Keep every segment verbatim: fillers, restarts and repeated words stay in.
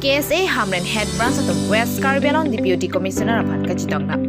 K S A Hamren Head Branch atum West Karbi Anglong Deputy Commissioner aphan kachetongdam.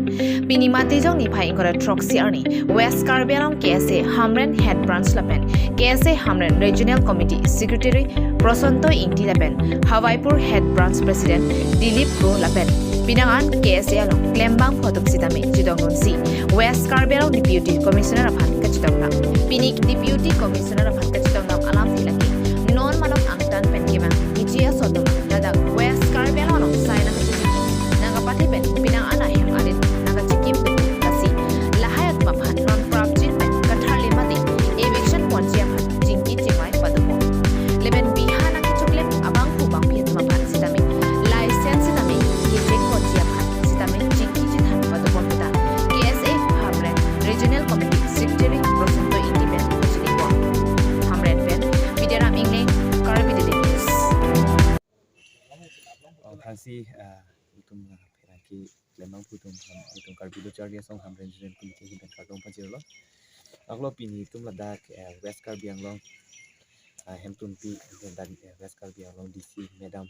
Pini Matijong niphai ingkoi ra throksi arni West Karbi Anglong K S A Hamren Head Branch lapen K S A Hamren Regional Committee Secretary Prosanto Ingti lapen Hawaipur Head Branch President Dilip Kro lapen penang an K S A along klembangphu atum sitame chetongdunsi West Karbi Anglong Deputy Commissioner aphan kachetongdam. Pini Deputy Commissioner aphan kachetongdam alamthe lake non malom angtan pen kemang K G S atum ladak West Karbi Anglong along sai nangkachingki, nangkapathe pen penang an ahem adin nangkachikim, lasi lahai atum aphan non prapjin pen katharle mate eviction ponji aphan chingki chingvai padopon. Lapen biha nangkachoklem abangphu bangphi atum aphan sitame license sitame kechek ponji aphan sitame chingki chethan padopon puta K S A Hamren Regional Committee Secretary Prosanto Ingti pen chinipon. Hamren pen Bidyaram Engleng, Karbi Daily News. Oh, aphrangsi, ah, itum, ah, pherangke klembangphu atum, ham, itum Karbi Lo Charli Asong Hamren Regional Committee ahin pen kardom pajirlo. Aklo pini itum ladak, eh, West Karbi Anglong, ah, hemtunpi, ladak, eh, West Karbi Anglong D C Madam,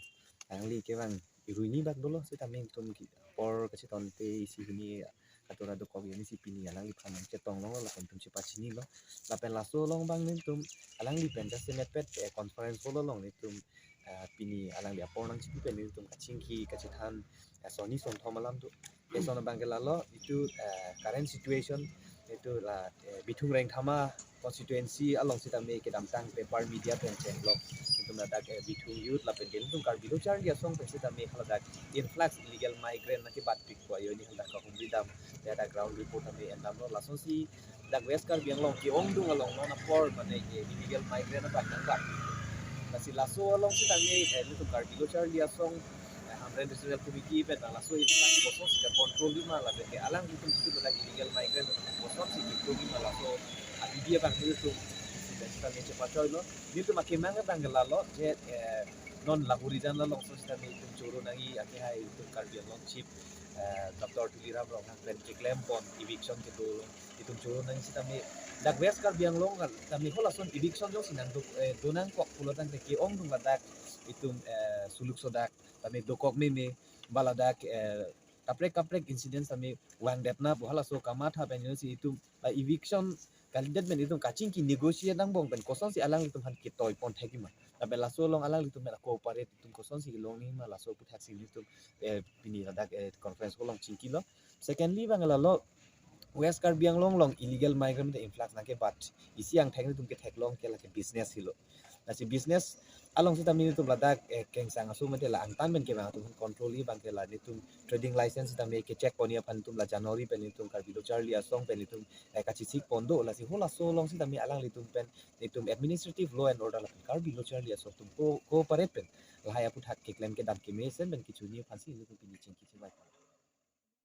alangli kevang iruini bak dolo, sitame itum ke apor kachetongte isi hini katura dokok, ini si pini alangliphan nangchetong longlo lapen itum chepachinilo. Lapen laso along abang nelitum alangli pen jasemet pet, eh, conference hall along nelitum, eh, pini alangli apor nangchipi pen nelitum kachingki kachethan, eh, sonni sonthom alam do. Lason abang ke lalo itum, eh, current situation itum la, eh, Bithung Rengthama constituency along sitame kedamtang paper media pen chenglok itum ladak, eh, Bithung youth lapen ke itum Karbi Lo Charli Asong pen sitame haladak influx illegal migrant nangkebatpik ko ajoine haladak kahumri dam ladak ground report tame endamlo. Lasonsi dak West Karbi Anglong ke-ongdung along non apor mane, eh, illegal migrant abang nangbat. Lasi laso along sitame, eh, itum Karbi Lo Charli Asong, eh, Hamren Regional Committee pen laso influx kosonsi ke-control-i ma lapen ke alanglitum itum ladak illegal migrant kosonsi ke-control-i ma laso abidi abang nelitum sitame chepachoilo. Nelitum akemang abang ke lalo je, eh, non Laburijan along so sitame itum choro nangji akehai itum Karbi Anglong Chief, eh, Doctor Tuliram Ronghang pen keklempon eviction kedo along itum choro nangji sitame dak West Karbi Anglong kan tame halason eviction jongsi nangdo, eh, donangkok pulo tangte ke-ongdung ladak itum, eh, suluk sodak tame dokok meme ba ladak, eh, kaprek kaprek incidents tame vangdetna pu halaso kamatha pen jongsi itum la eviction kalidet pen itum kachingki negotiate angbong pen kosonsi alanglitum aphan ketoi pon thek-i ma. Lapen laso along alanglitum pen cooperate itum kosonsi kelong nangji ma laso aputhaksi nelitum, eh, pini ladak, eh, conference hall along chingkilo. Secondly abang lalo West Karbi Anglong along illegal migrant influx nangkebat isi angthek nelitum ketheklong ke lake business helo. Lasi business along sitame nelitum ladak, eh, kengsang aso mate la angtan pen kevang atum control-i abang ke la nelitum trading license sitame ke-check ponji aphan nelitum la January pen nelitum Karbi Lo Charli Asong pen nelitum, eh, kachesik pon do. Lasi halaso along sitame alanglitum pen nelitum administrative law and order lapen Karbi Lo Charli Asong atum co-, cooperate pen lahai aputhak keklem kedam kemesen pen kechunji aphansi nelitum pini chingki chingvai.